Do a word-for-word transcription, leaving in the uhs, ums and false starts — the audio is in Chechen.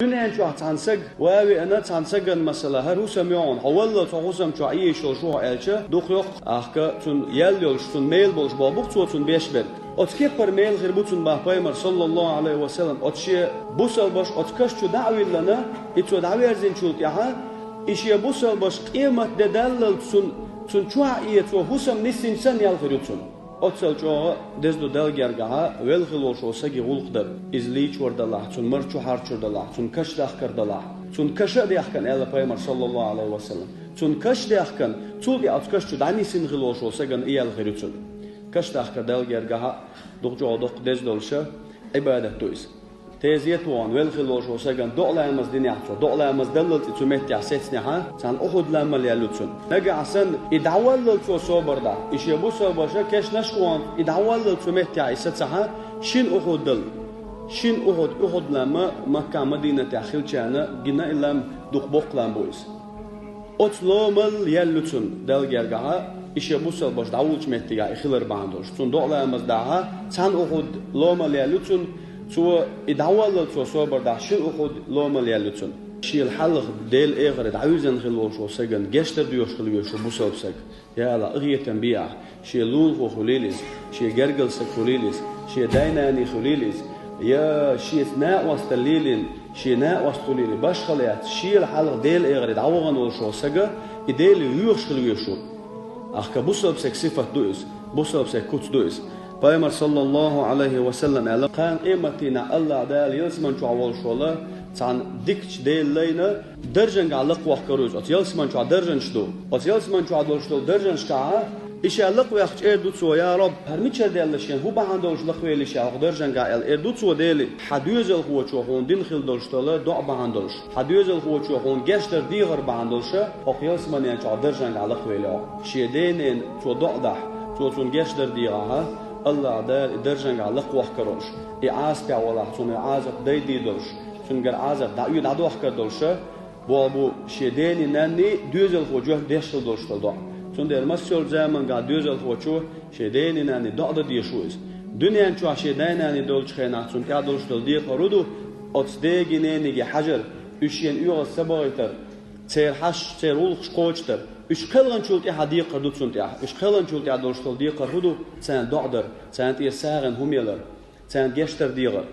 Дуьнен чохь цхьана саг ван а веана, цхьана саган масала, хӀара хӀусам йогӀун, хьо валлал цхьа хӀусам чохь ийшалла шу хьо аьлча, дукха йоккху ахка цунна ял йолуш, цунна мел болуш боху букх цо цунна беш берг. Оцу кеппара мел хир бу цунна бах пайхамар, саллаллаху Ӏалайхи ва саллам, оцу шен бусалбаш оцу каш чу дӀа а виллана, и цо дӀаверзинчул тӀаьхьа, и шен бусалбаш къемат де даллалц цунна, цунна чохь а э цо хӀусам ниссинчу санна ял хир ю цунна. Оццал чӀогӀа деза ду Далла гергахьа велла хила волуш волу саги гӀуллакх дар. Иза лийчор далахь, цунна марчу хьарчур далахь, цунна каш дахкар далахь. Цунна каша а дехкан, аьлла пайхамар, саллаллаху Ӏалайхи ва саллам. Цунна каш дехкан, цул тӀе оцу каш чу дӀанисина хила волуш волу сагана и ял хир ю цунна. Каш дахкар Далла гергахьа дукха чӀогӀа доккха деза долуша, Ӏибадат ду иза. Тезет вон велла хила волуш волу сагана доӀа ламаз динехь цо, доӀа ламаз даллалц и цу меттехь сецнехьа, цхьана Ухьуд ламмал ял ю цунна. Нагахь санна, и дӀаваллал цо собар дахь, и шен бусалбаша кешнаш а вон, и дӀаваллал цу меттехь и сацахьа, шин Ухьуд дал. Шин Ухьуд, Ухьуд ламма Маккахь Мадинатехь хилчарна гина и лам дукха боккха лам бу иза. Оцу ломал ял ю цунна Далла гергахьа, и шен бусалбаш дӀавуллучу меттигахь и хилар бахьана долуш. Цунна доӀа ламаз дахьа, цхьана Ухьуд ломал ял ю цунна, цо и дӀаваллал цо собар дахь, шин Ухьуд ломал ял ю цунна. Шел хьалха Делан эгӀаре дӀавуьзна хила волуш волу сагана гечдар доьхуш хила везаш ву бусалба саг. Я АллахӀ, къинхетам бе ахь. Шен лулахо хуьлийла иза, шен гергара саг хуьлийла иза, шен дай-наний хуьлийла иза, я шеца накъосталла лелийна, шен накъост хуьлийла, башхалла яц, шел хьалха Делан эгӀаре дӀавахана волуш волу сага и Деле воьхуш хила везаш ву. Ахка бусалба саг сифат ду иза, бусалба саг куц ду иза. Пайхамар, саллаллаху Ӏалайхи ва саллам, аьлла, кхана къематдийнахь АллахӀ Дала ялсаман чохь волуш волу цхьана дикачу Делан лайна даржангахь лакхавоккхур ву иза. Оцу ялсаман чохь даржанаш ду. Оцу ялсаман чохь долуш долу даржанашкахьа, и ша лакхаваьккхича эр ду цо: «Я Раб, хӀара мичара даьлла шен, хӀун бахьана долуш лакхавелла ша хӀокху даржангахь?» аьлла, эр ду цо Деле: «Хьан доьзалхочо хьуна дина хила долуш долу доӀа бахьана долуш, хьан доьзалхочо хьуна гечдар дехар бахьана долуша, хӀокху ялсаманен чохь даржангахь лакхавелла хьо». Шен ден-ненан цо доӀа дахь, цо цунна гечдар дийгӀахьа, АллахӀ Дала и даржангахь лакхавоккхур волуш, и Ӏазапехь валахь, цунна и Ӏазап дайдий долуш, цуьнгара Ӏазап дӀа-, дӀадохкар долуша, боху бу шен дений-нанний доьзалхо жоьхна деш хила долуш долу доӀа. Цундела массо а замангахь доьзалхочо шен дений-нанний доӀа дан дезаш ву иза. Дуьнен чохь шен дай-наний долчу хенахь цунна тӀехь долуш долу декхар хӀун ду, оцу деге-ненеге хьажар, уьш шена оьгӀаз ца бахийтар, церан хьашт, церан гӀуллакхаш кхочуш дар. Уьш кхелханчул тӀаьхьа декхар ду цунна тӀехь. Уьш кхелханчул тӀаьхьа долуш долу декхар хӀун ду, царна доӀа дар, царна тӀера сагӀина хӀума ялар, царна гечдар дехар.